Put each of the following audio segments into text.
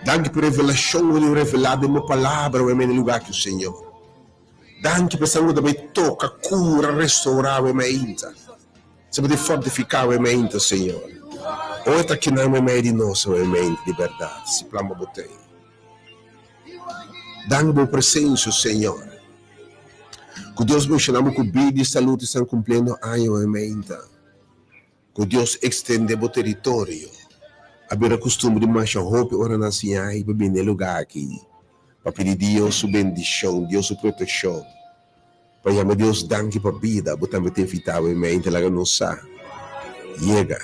Danki pa revelashon ku bo revelá den bo palabra awe mei na e lugá aki, Señor. Danki pa esnan ku ta bai toka, kura, restourá awe meinta. Esnan ku ta fortifiká awe meinta, Señor. Oe ta kinan meimei di nos awe meinta di bèrdat, si plan pa bo ten. Danki pa bo presensia, Señor. Ku Dios benshoná bo ku bida i salud esnan kumpliendo aña awe meinta. Ku Dios ekstendé bo teritorio. A bira kustumber di masha hopi ora nan siña i pa bini e lugá aki pa pidi Dios su bendishon, Dios su protekshon, pa yama Dios danki pa bida. Bo tambe ta invitá bo mente laga nos sa. Yega.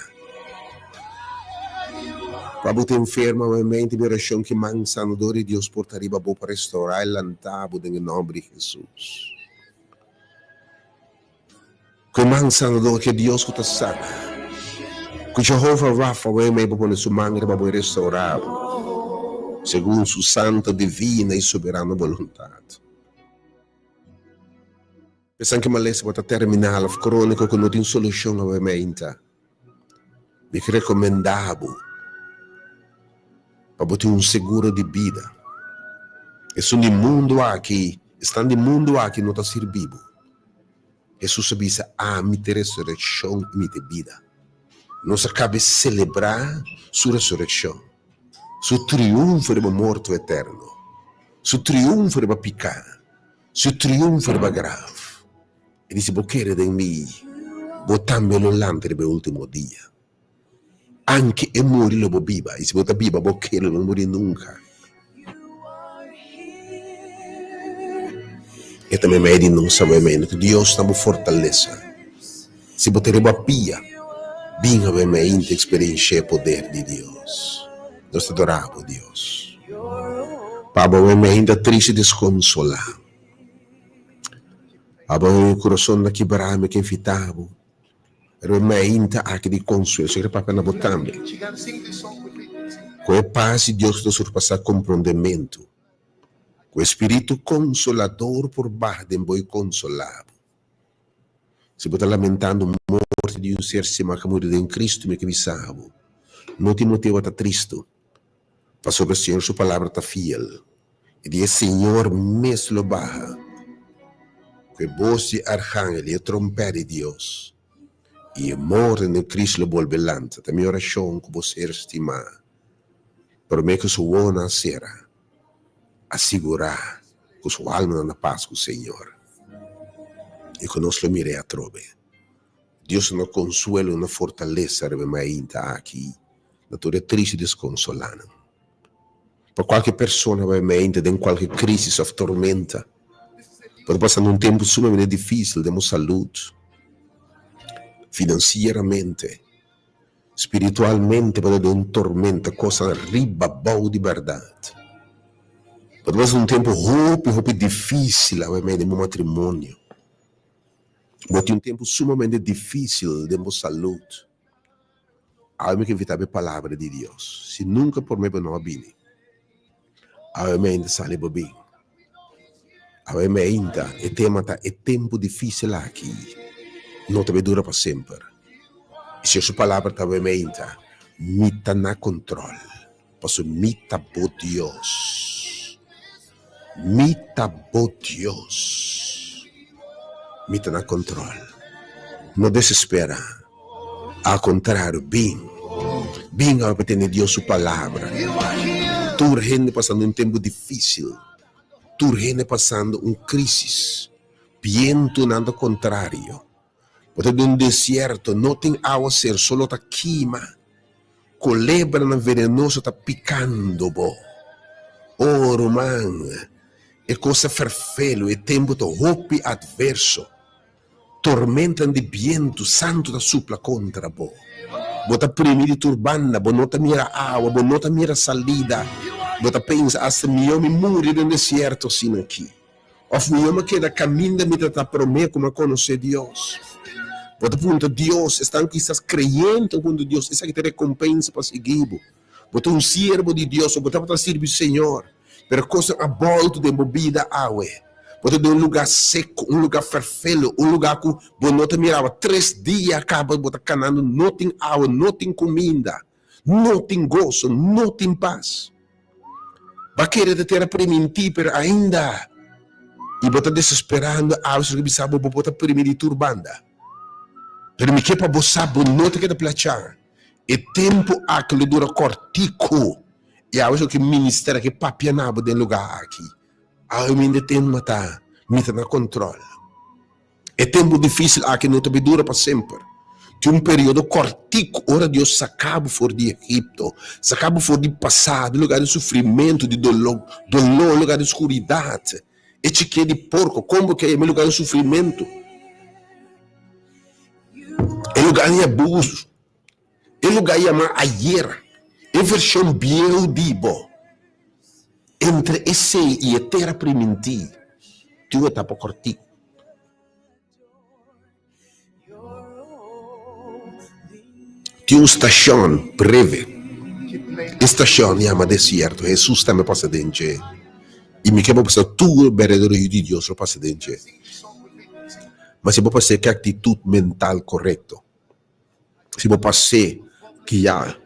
Pa bo ta enfermo awe mente mi orashon ki man sanador di Dios por ta riba bo pa restourá i lantá bo den e nòmber di Hesus. Ku e man sanador ki e Dios ku ta sana. Ku Jehova Rafa wei mei bo pone su man riba bo i restourá bo, segun su santa, divina i soberano boluntat. Pesan ki malesa bo ta terminal òf króniko ku no tin solushon awe meinta, mi ke rekomendá bo pa bo tin un seguro di bida. Esun di mundu aki, esnan di mundu aki no ta sirbi bo. Hesus a bisa, Ami ta e resurekshon i mi ta e bida. Nos a kaba e selebrá Su resurekshon, Su triunfo riba morto eterno, Su triunfo riba piká, Su triunfo riba graf. E di, Si bo kere den mi, bo tambe lo lanta riba e último dia. Anke e muri lo bo biba, i si bo ta biba bo kere lo no muri nunka. E ta meimei di nos sabementu ku Dios ta bo fortalesa. Si bo ta riba pia, bin abemente eksperenshia e poder di Dios. Nos ta adorá bo, Dios. Pa bo abemente ta tristi i deskonsolá. Pa bo kurason ta kibrá, mi ke invitá bo. Pero e mainta aki di konsuelo, si kere papia na bo tambe. Ku e pas di Dios ku ta surpasá komprondementu, ku e spiritu konsolador por baha den bo i konsolá bo. Si bo ta lamentando morti di un ser stima ku a muri den Kristu, mi ke bisa bo, no tin motibu pa ta tristu, pasobra Señor su palabra ta fiel, i di e Señor mes lo baha ku e bos di e arhangel i e trompèt di Dios, i e morto den Cristo lo bolbe lanta. Ta mi orashon ku bo ser stimá, promé ku su wowonan sera, a sigurá ku su almanan na pas ku Señor, i ku nos lo mir'é atrobe. Dios ta nos konsuelo i nos fortalesa riba e mainta aki na tur e tristi deskonsolánan. Pa kualke persona bai mente den kualke krísis òf tormenta, bo ta pasando un tempu sumamente difísil den bo salud, finansieramente, spiritualmente bo ta den un tormenta, kosnan riba abou di bèrdat. Bo ta pasando un tempu hopi hopi difísil awe den bo matrimonio. Bo tin un tempu sumamente difísil den bo salud. Awe mi ke invitá bo e palabra di Dios. Si nunka por me bo no a bini, awe mi ainda sali bo bin. Awe mi ainda, e tema ta e tempu difísil aki no ta bai dura pa semper. I Señor su palabra ta awe mi ainda, Mi ta na kontròl, pasobra mi ta bo Dios. Mi ta bo Dios. Mi ta na control. No desespera. Al contrario, bin. Bin awe pa tende Dios su palabra. Tur hende pasando un tempo dificil. Tur hende pasando un crisis. Bientonan ta contrario. Bo ta den un desierto, no tin awacer, solo ta kima. Kolebranan venenoso ta pikando bo. O ruman, e kos ta ferfelu, e tempu ta hopi atverso. Tormentanan di bientu santu ta supla kontra bo. Bo ta primi di tur banda, bo no ta mira awa, bo no ta mira salida. Bo ta pensa, Asta mihó mi muri den desierto asina aki. Òf mihó mi keda kaminda mi ta ta promé ku mi a konosé Dios. Bo ta puntra Dios, esnan kisas kreyente huntu Dios, esaki ta rekompensa pa sigui bo. Bo ta un siervo di Dios òf bo tabata sirbi Señor, pero kosnan a bòltu den bo bida awe. Bo ta den un lugá seku, un lugá ferfelu, un lugá ku bo no ta mira awa. Tres dia kaba bo ta kanando, no tin awa, no tin kuminda. No tin goso, no tin pas. Bo a kere ta tera primintí, pero ainda i bo ta desesperando awe si bisa bo bo por ta primi di tur banda. Pero mi ke pa bo sa bo no ta keda plachá. E tempu aki lo dura kòrtiku i awe ke minister aki papia na bo den lugá aki. Awe mi ta tema ta mi ta na kòntròl. E tempu difísil aki no ta bai dura pa semper. Tin un periodo kòrtiku ora Dios saka bo for di Egipto, saka bo for di pasado, lugá di sufrimentu, di doló, doló, lugá di skuridat. E chiké di porko, kon bo ke yama e lugá di sufrimentu? E lugá di abusu, e lugá yamá ayer, e vershon bieu di bo. Entre esei i e tera primintí tin un etapa kòrtiku. Tin un stashon breve. E stashon yama desierto. Hesus tambe pasa den dje. I mi ke bo pasa tur berdadero yu di Dios lo pasa den dje. Ma si bo pas'é ku e aktitut mental korekto. Si bo pas'é guiá.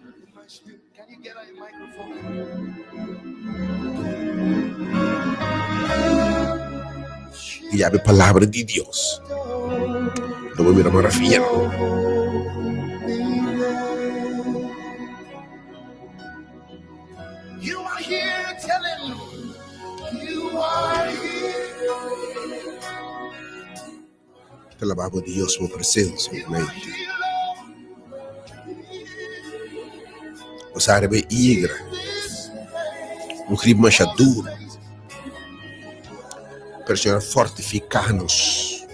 Guiá pa e palabra di Dios, lo bo mira maraviya. Ta laba bo Dios bo presencia bo mente. Bo sa riba e igra, un grip masha duro, pero Señor a fortifica nos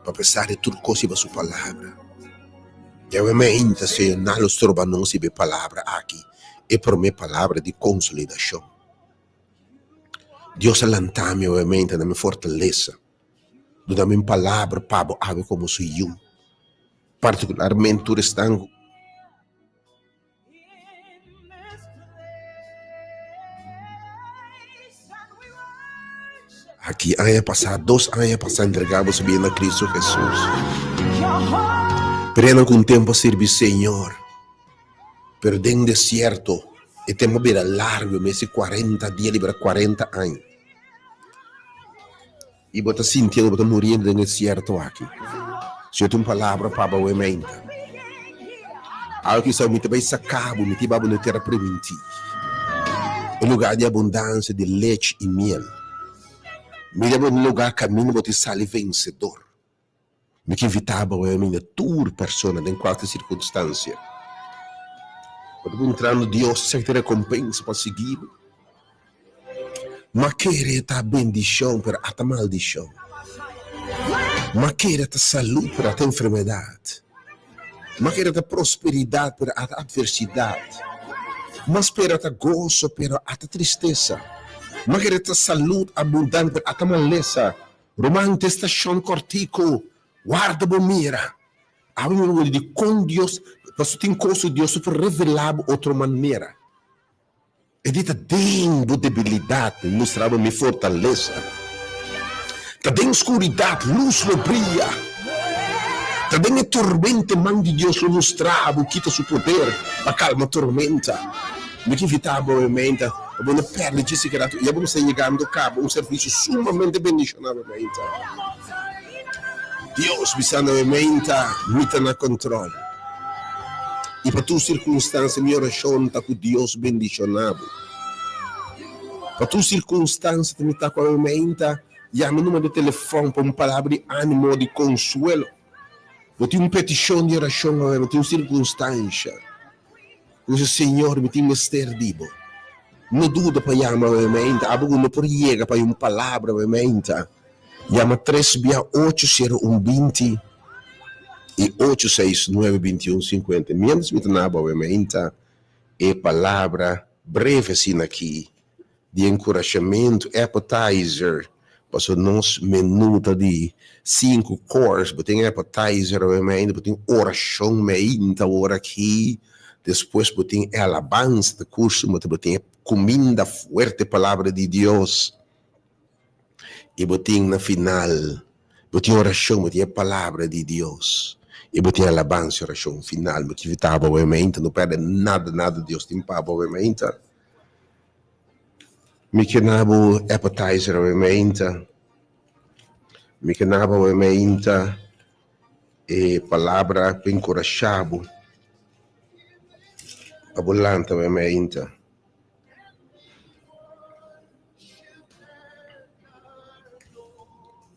pa pesar di tur cos riba su palabra. Yahweh meinta Señor na lo stroba nos riba e palabra aki, e prome palabra di consolidacion. Dios a lanta mi obviamente na mi fortalesa, duna mi un palabra pa bo awe komo su yu, partikularmente tur esnan ku aki aña pasá, dos aña pasá entregá bo su bida na Cristo Hesus. Pero ku un tempu a sirbi Señor. Pero den desierto e tempo a bira largo, e mester cuarenta dia di bira cuarenta aña. Y bo ta sintiendo bo ta muriendo den desierto aki. Señor tin un palabra pa bo awe mainta. Awe kisa mi ta bay saca bo, mi ta hiba bo na e tera priminti. E lugar di abundancia di lechi y miel. Mi ta hiba bo na un lugar caminda bo ta sali vencedor. Mi ke invitá bo awe na tur persona den kualke sirkunstansia. Bo ta puntrando Dios esaki ta rekompensa pa sigui bo? Ma kere ta bendishon pero ata maldishon. Ma kere ta salú pero ata enfermedat. Ma kere ta prosperidat pero ata atversidat. Ma spera ta goso pero ata tristesa. Ma kere ta salud abundante pero ata malesa. Ruman te stashon kòrtiku, warda bo mira. Abo mi wòrdu di kon Dios, pasobra tin kos ku Dios por revelá bo otro manera. E di ta den bo debilidat mi mustra bo mi fortalesa. Ta den skuridat lus lo bria. Ta den e tormenta man di Dios lo mustra bo kita su poder pa kalma tormenta. Mi ke invitá bo e meinta pa bo no pèrdè djis e rato. Ya bo mester yegando kaba un servisio sumamente bendishoná bo meinta. Dios bisando e meinta, Mi ta na kòntròl. I pa tur sirkunstansia mi orashon ta ku Dios bendishoná bo. Pa tur sirkunstansia ta mi ta ku awe meinta, yama e numero di telefòn pa un palabra di ánimo, di konsuelo. Bo tin un petishon di orashon awe, bo tin un sirkunstansha. Ku Señor, mi tin mester di bo. No duda pa yama obviamente. Abo ku no por yega pa un palabra obviamente. Yama tres bia ocho sero un binti i ocho seis nuebe binti un sinkuenta. Mientras mi ta na bo obviamente e palabra breve asina aki. Di enkurashamentu, appetizer, pasobra nos menu ta di sinku course, bo tin appetizer obviamente, bo tin orashon meinta awor aki, despues bo tin e alabansa ta kurso, bo tin e kuminda fuerte palabra di Dios, i bo tin na final, bo tin orashon, bo tin e palabra di Dios. I bo tin alabansa i orashon final. Mi ta invitá bo awe mainta, no pèrdè nada nada Dios tin pa bo awe mainta. Mi ke na bo appetizer awe mainta. Mi ke na bo awe mainta e palabra pa enkurashá bo pa bo lanta awe mainta.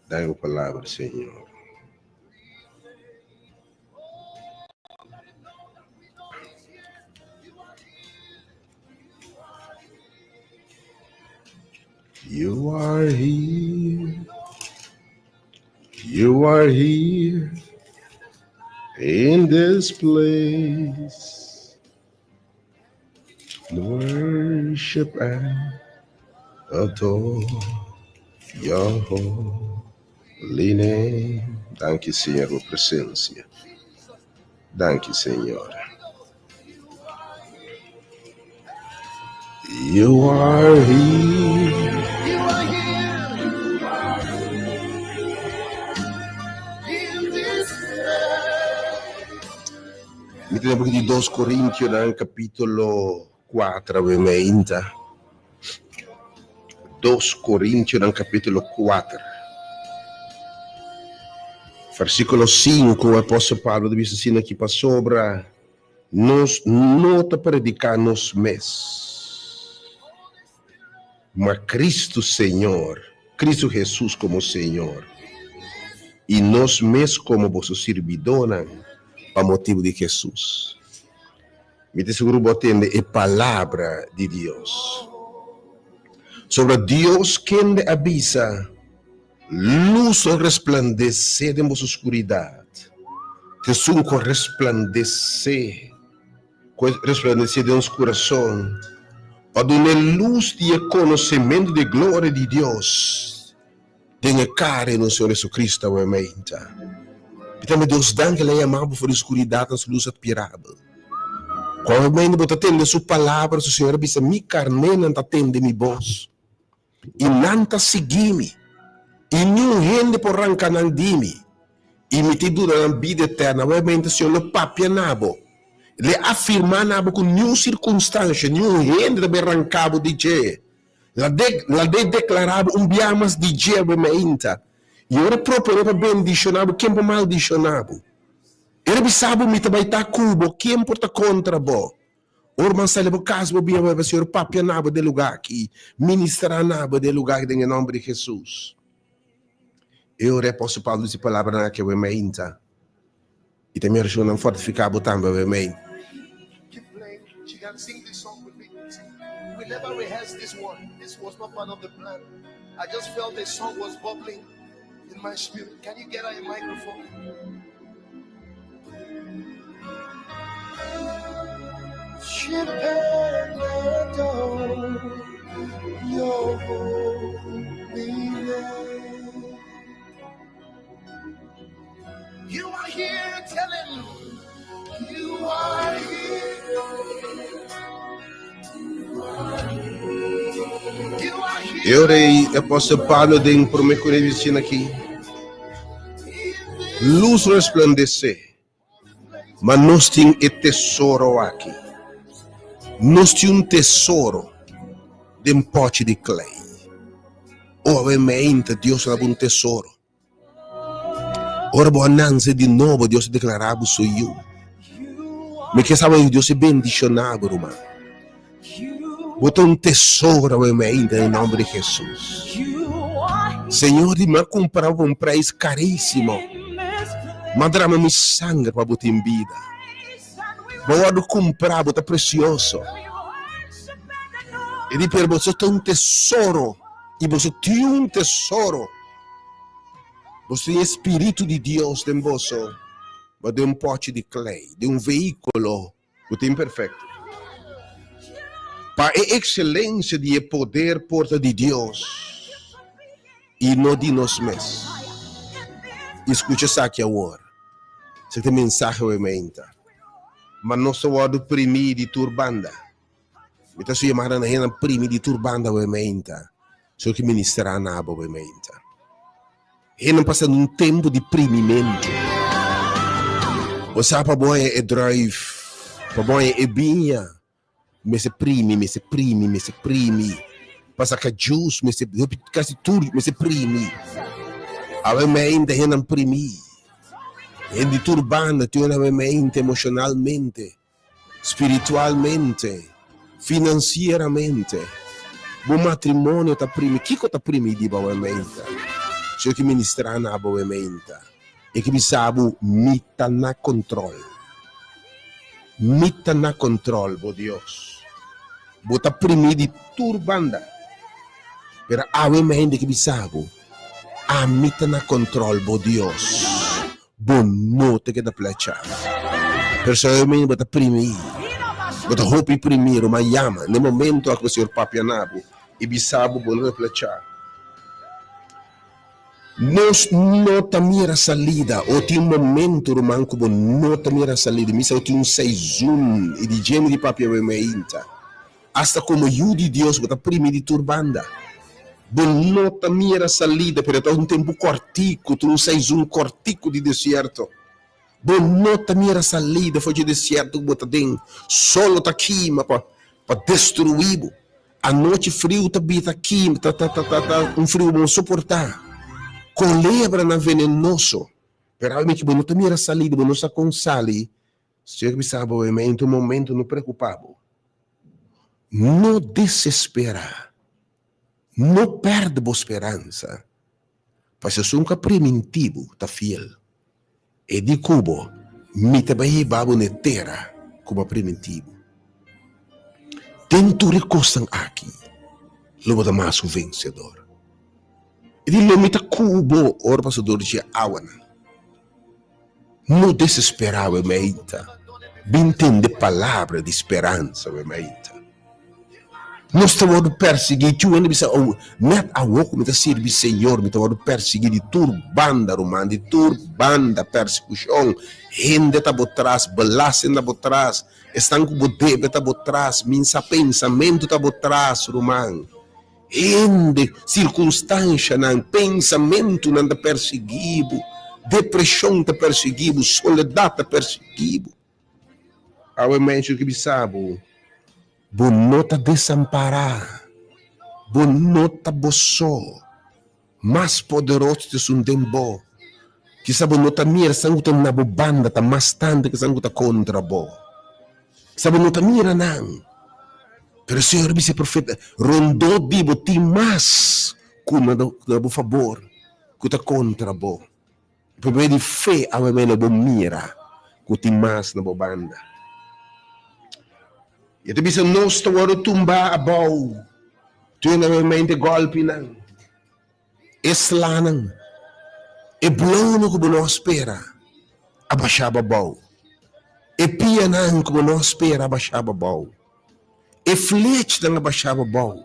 Dai bo palabra, Señor. You are here. You are here in this place. Worship and adore your holy name. Danki, Señor, bo presencia. Danki, Señor. You are here. You are here in this place. Mi ta den buki di Dos Korintionan kapítulo kuater awe meinta. Dos Korintionan kapítulo kuater, versíkulo sinku, apòstel Pablo ta bisa asina aki, Pasobra nos no ta prediká nos mes, ma Kristu Señor, Kristu Hesus komo Señor, i nos mes komo boso sirbidónan pa motibu di Hesus. Mi ta sigur bo a tende e palabra di Dios. Sobra Dios kende a bisa, Lus lo resplandesé den boso skuridat. Ta esun ku a resplandesé, ku a resplandesé den nos kurason, pa duna e lus di e konosementu di e gloria di Dios den e kara di nos Señor Jesucristo awe meinta. Mi ta Dios danki el a yama bo for di skuridat na su lus atmirabel. Ku awe meinta bo ta tende su palabra, su Señor a bisa, Mi karnénan ta tende mi bos. I nan ta sigui mi, i niun hende por ranka nan di mi, i mi ta duna nan bida eterno. Awor mente Señor lo papia na bo, lo e afirmá na bo ku niun sirkunstansha, niun hende ta bin ranka bo di dje. Lo e deklará bo un bia mas di dje awor meinta, i ora e proponé pa bendishoná bo, ken por maldishoná bo? Ora e bisa bo, Mi ta bai ta ku bo, ken por ta kontra bo? Ora bo a sali bo kas bo bia bo Señor papia na bo den lugar aki, ministra na bo den lugar aki den e nomber di Jesus. E ora e apòstel Pablo disi palabranan aki awe mainta, i ta mi orashonnan fortifiká bo tambe awe mainta. Keep playing. She can sing this song with me. We never rehearsed this one. This was not part of the plan. I just felt a song was bubbling in my spirit. Can you get her a microphone? You are here, tell him you are here. You are here. E ora ei apòstel Pablo den promé Korintionan aki. Lus resplandesé, ma nos tin e tesoro aki. Nos tin un tesoro den pòchi di klei. O awe meinta Dios a daba un tesoro. Ora bo a nanse di nobo, Dios a deklará bo su yu. Mi ke sa bo Dios a bendishoná bo, ruman. Bo ta un tesoro awe meinta den nomber di Hesus. Señor di mi a kumpra bo pa un prijs karísimo. Mi a drama mi sanger pa bo tin bida. Bo a wòrdu kumprá, bo ta presioso. E di pero boso ta un tesoro i boso tin un tesoro. Boso tin e spiritu di Dios den boso, ma den un pòchi di klei, den un vehíkulo ku ta imperfekto. Pa e ekselensia di e poder por ta di Dios i no di nos mes. I skucha esaki awor, esaki ta e mensahe awe mainta, Ma nos ta wòrdu primí di tur banda. Mi ta su yamada na hendenan primi di tur banda awe mainta, so ki ministrá na abo awe mainta. Hendenan pasando un tempu di primimentu. Bo sa pa bo haña e druif, pa bo haña e biña, mester primi, mester primi, mester primi. Pa saka juice mester hopi kasi tur mester primi. Awe meinta hendenan primi. Hende di tur banda tin awe meinta emoshonalmente. Spiritualmente, financieramente, bo matrimonio ta primi. Kiko ta primi di bo menta? Señor ki ministra na bo menta. E ki bisa bo, Mi ta na control. Mi ta na control, bo Dios. Bo ta primi di tur banda. Pero awe menta ki bisa bo, Ami ta na control, bo Dios. Bo no ta keda plecha. Pero si awe bo ta primi, bo ta hopi primi, ruman yama n'e momento aki ku Señor papia na bo i bisa bo, bo no ta plecha. Nos no ta mira salida. O tin un momento, ruman, ku bo no ta mira salida. Mi sa o tin un seizun i di dje mi di papia awe mainta. Asta komo yu di Dios bo ta primi di tur banda. Bo no ta mira salida, pero ta un tempu kòrtiku, ta un seizon kòrtiku di desierto. Bo no ta mira salida for dje desierto ku bo ta den. Solo ta kima pa pa destruí bo. Anochi friu ta bita kima, ta ta ta ta un friu bo no soportá. Kolebranan venenoso. Pero awor bo no ta mira salida, bo no sa kon sali. Señor bisa bo, en tu momento no preocupa bo. No desespera. No perde bo speransa. Pasobra esun ku a priminti bo ta fiel. E di ku bo, Mi ta bai hiba bo na e tera ku bo a priminti bo. Den tur e kosnan aki, lo bo ta mas ku vensedor. E di, Lo mi ta ku bo ora pasa dor di e awanan. No desesperá, we meita. Bin tende palabra di speransa, we meita. Nos ta wòrdu persiguí. Txeu hende bisa, Oh, nèt awor ku mi ta sirbi Señor, mi ta wòrdu persiguí di tur banda, ruman, di tur banda, persekushon. Hende ta bo tras, belasting ta bo tras, esnan ku bo debe ta bo tras, minsa pensamentu ta bo tras, ruman. Hende, sirkunstanshanan, pensamentunan ta persiguí bo, depreshon ta persiguí bo, soledat ta persiguí bo. Awe mensha ki bisa bo, bo no ta desampará, bo no ta bo so, mas poderoso ta esun den bo. Kisa bo no ta mira esnan ku ta na bo banda ta mas tantu ku esnan ku ta kontra bo. Sa bo no ta mira nan. Pero Señor a bisa e profeta, Rondó di bo tin mas ku na bo fabor ku ta kontra bo. Por medio di fe awe mene bo mira ku tin mas na bo banda. I e ta bisa, Nos ta wòrdu tumbá abou, tur na mente gòlpinan. E slanan, e blownan ku bo no a spera a basha bo abou. E pianan ku bo no a spera a basha bo abou. E flechnan a basha bo abou.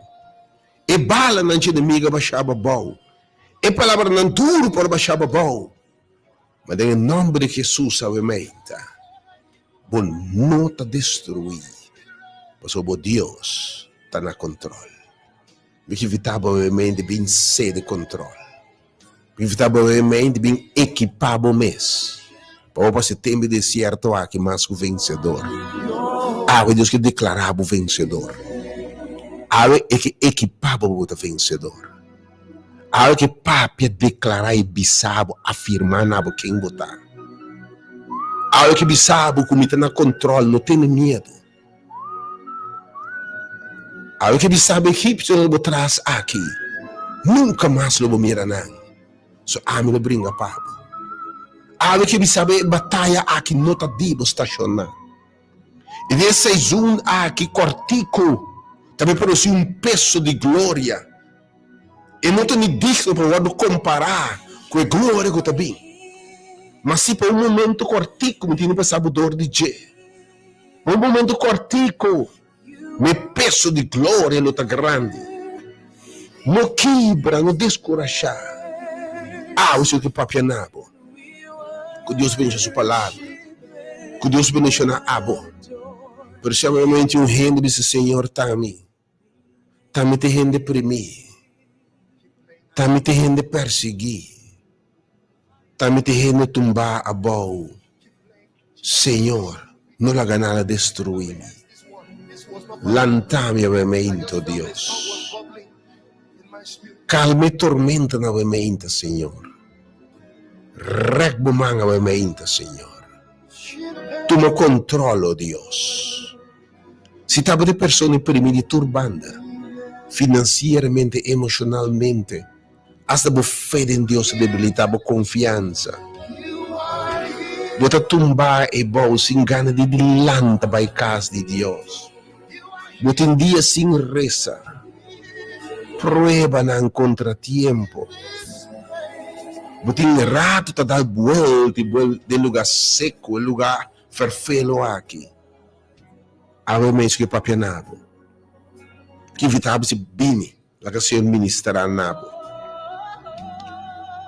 E balanan dje enemigu a basha bo abou. E palabranan duru por a basha bo abou. Ma den e nòmber di Hesus awe meinta, bo no ta destruí, pasobra bo Dios ta na kontròl. Mi ke invitá bo awe mente bin sede kontrol. Mi invitá bo awe mente bin ekipá bo mes pa bo pasa e tempu di desierto aki mas ku vensedor. Awe Dios ke deklará bo vensedor. Awe e ke ekipá bo pa bo ta vensedor. Awe ke papia deklará i bisa bo, afirmá na bo ken bo ta. Awe ke bisa bo ku mi ta na kontrol, no tene miedu. Awe ke bisa bo egipsionan bo tras aki, nunka mas lo bo mira nan, so ami lo bringa pa bo. Awe ke bisa bo e bataya aki no ta di bo stashoná. I den e seizon aki kòrtiku ta bai produsí un peso di gloria. E no ta ni digno pa wòrdu kompará ku e gloria ku ta bin. Ma si pa un momento kòrtiku mi tin di pasa bo dor di dje. Pa un momento kòrtiku, mi peso di gloria lo ta grandi. No kibra, no deskurashá. Awe si bo ke papia na bo, ku Dios bendishona su palabra, ku Dios bendishona abo. Pero si awe un hende bisa, Señor, ta mi. Ta mi ta hende primí, ta mi ta hende persiguí, ta mi ta hende tumbá abou. Señor, no laga nada destruí mi. Lanta mi awe meinta, o Dios. Kalma e tormentanan awe meinta, Señor. Rèk bo man awe meinta, Señor. Tuma kontròl, o Dios. Si tabata e persona primi di tur banda, finansieramente, emoshonalmente, Asta bo fe den Dios ta debilitá bo konfiansa. Bo ta tumbá e bou sin gana di lanta bai kas di Dios. Bo tin dia sin resa. Pruebanan kontratiempo. Bo tin ratu ta dal buelta i buelta den lugá seku, e lugá ferfelo aki. Awe mes ku e papia na bo. Ki invitá bo si bini. Laga Señor ministrá na bo.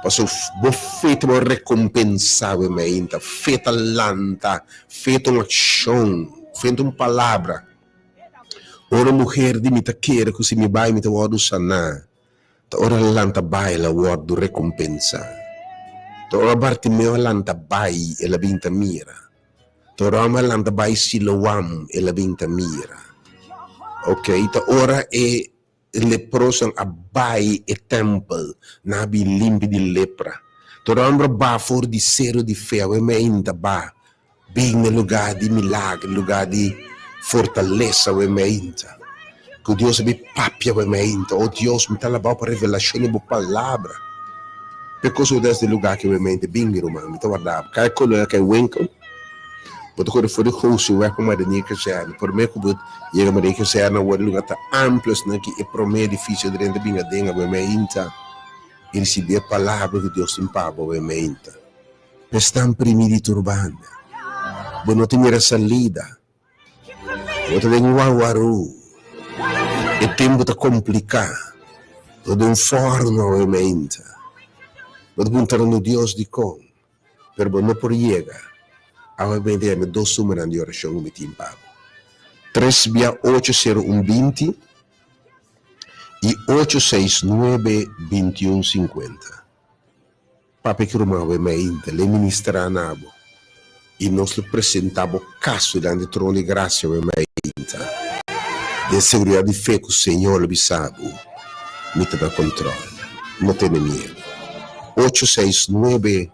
Paso bo fe ta bo rekompensá bo mainta. Fe ta lanta, fe ta un akshon, fe ta un palabra. Ora un muher di mi ta kere ku si mi bai mi ta wòrdu saná, ta ora el lanta bai el a wòrdu rekompensá. Ta ora Bartimeo a lanta bai el a bin ta mira. Ta ora hòmber a lanta bai Siloam el a bin ta mira. Oke, ta ora e leprosonan a bai e tèmpel, nan a bin limpi di lepra. Tur hòmber a ba for di seru di fe, awe meinta ba bin na lugá di milager, lugá di fortalesa, awe meinta. Ku Dios a bin papia awe meinta. O Dios, mi ta alabau pa revelashon di bo palabra. P'e kos ku ta des di lugá aki awe meinta, bin mi ruman, mi ta warda bo. Kai koló, kai winkel. Bo ta kore for di Gosiweg pa Marinee Kazerne. Promé ku bo yega Marinee Kazerne awor e lugar ta amplio asina ki e promé edifisio drenta bin aden awe meinta i risibí e palabra ku Dios tin pa bo awe meinta. Esnan primí di tur banda. Bo no ta mira salida. Bo ta den wawarú. E tempu ta kompliká. Bo ta den un fòrnu awe meinta. Bo ta puntrando Dios dikon. Pero bo no por yega. Awe bende yami dos numeronan di orashon ku mi tin pa bo. Tres bia ocho sero un binti i ocho seis nuebe bintiun sinkuenta. Papia ki ruman awe mainta lei ministrá na bo i nos lo presentá bo kaso dilanti trono di grasia awe mainta den seguridat di fe ku Señor lo bisa bo. Mi ta na control. No tene miedo. Ocho seis nuebe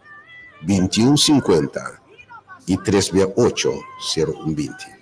bintiun sinkuenta i tres bia ocho sero un binti.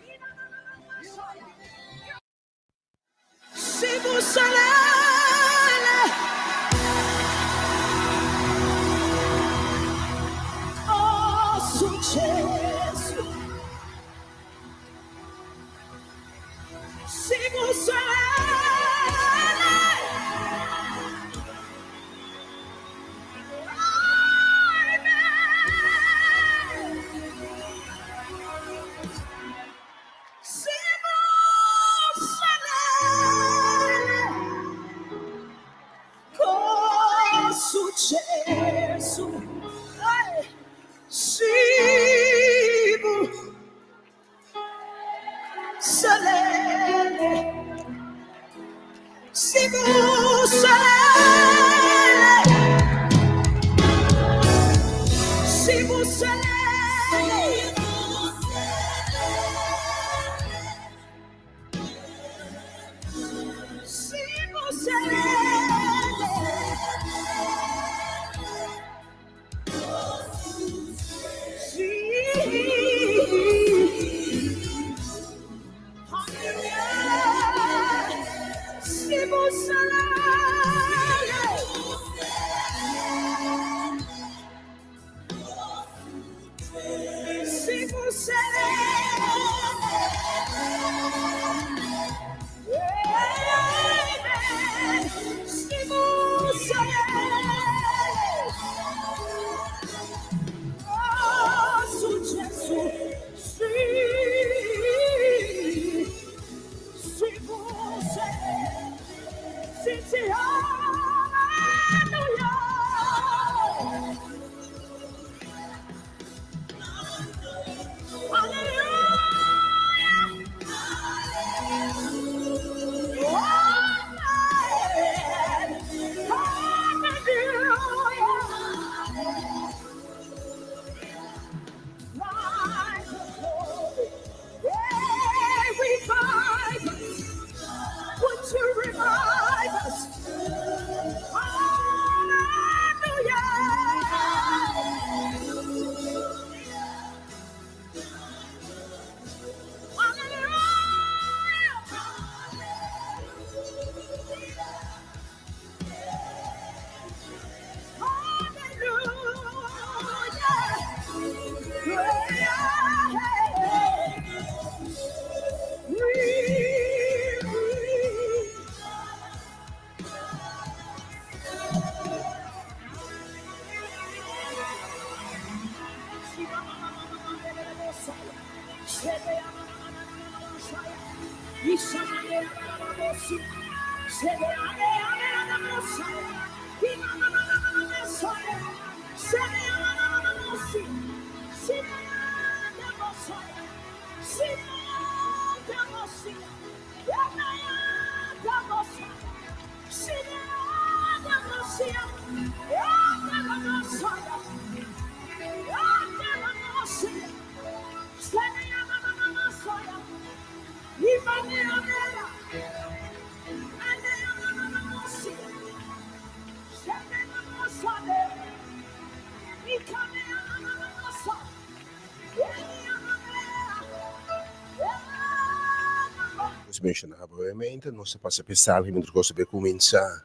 Nos menciona brevemente, nos a pasa p'e sal mientras cos ta bay cuminsa.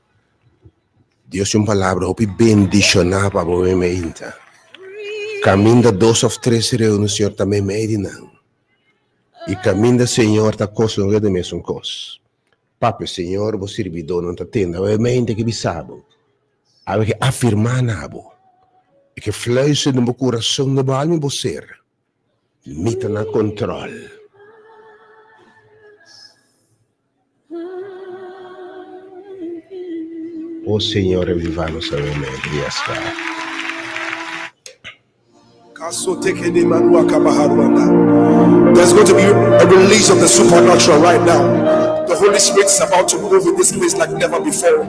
Dios tin un palabra hopi bendiciona pa bo brevemente. Caminda dos of tres reuni, Señor ta meimei di nan. Y caminda Señor ta cos no keda mesun cos. Papia, Señor, bo sirbidónan ta tende brevemente ke bisa bo. Awe ke afirmá na bo. E ke fluister den bo kurason, den bo alma i bo ser. Mi ta na kontròl. O Señor, revivá nos awe Yes, God. There's going to be a release of the supernatural right now. The Holy Spirit is about to move in this place like never before.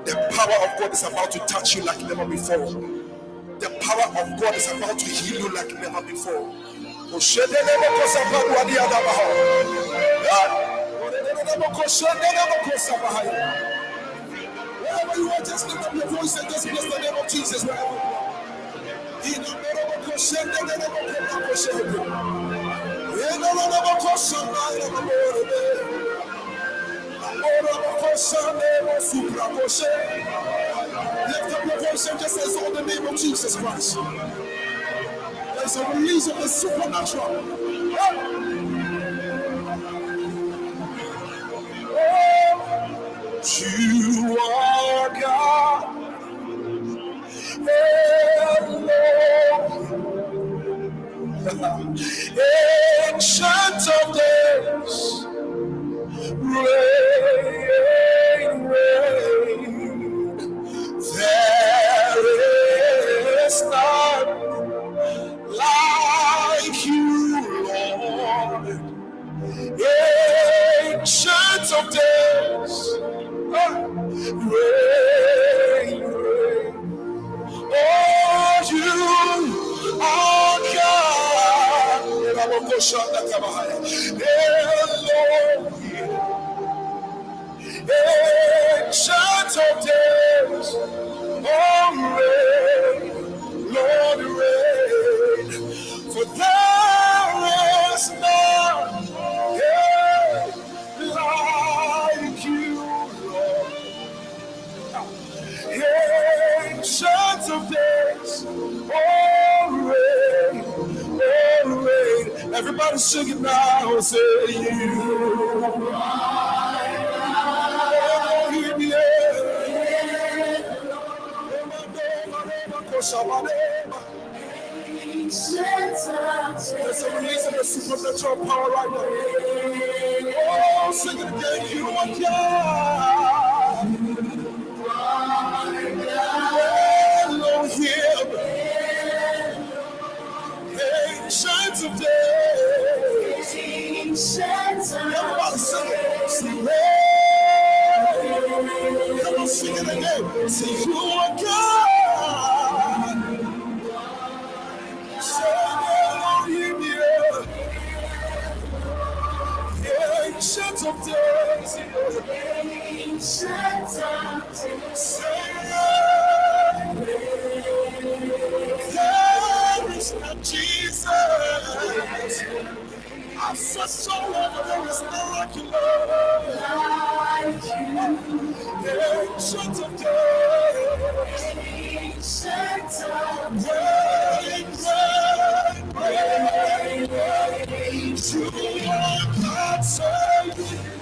The power of God is about to touch you like never before. The power of God is about to heal you like never before. Wherever you are, just lift up your voice and just bless the name of Jesus wherever you are. Lift up your voice and just exalt the name of Jesus Christ. There's a release of the supernatural. Oh, you are God. Elohim. Ancient of days, reign, reign. There is none like you, Lord. Ancient of days, reign, reign. Oh, you are God. Elohim. Ancient of days, oh, reign, Lord, reign. For there is none, yeah, like you, Lord. Ancient of days, oh, reign, oh, reign. Everybody sing it now, say you. Elohim, yeah. There's a release of the supernatural power right now. Oh, sing it again. You are God. Elohim. Ancient of days. Everybody sing it. Sing it. Come on, sing it again. Say, you are God. Say, Elohim, yeah. Ancient of days. Say, there is no Jesus. I've searched all over, there is none like you, Lord. Ancient of days. Reign, reign, reign. You are God, say.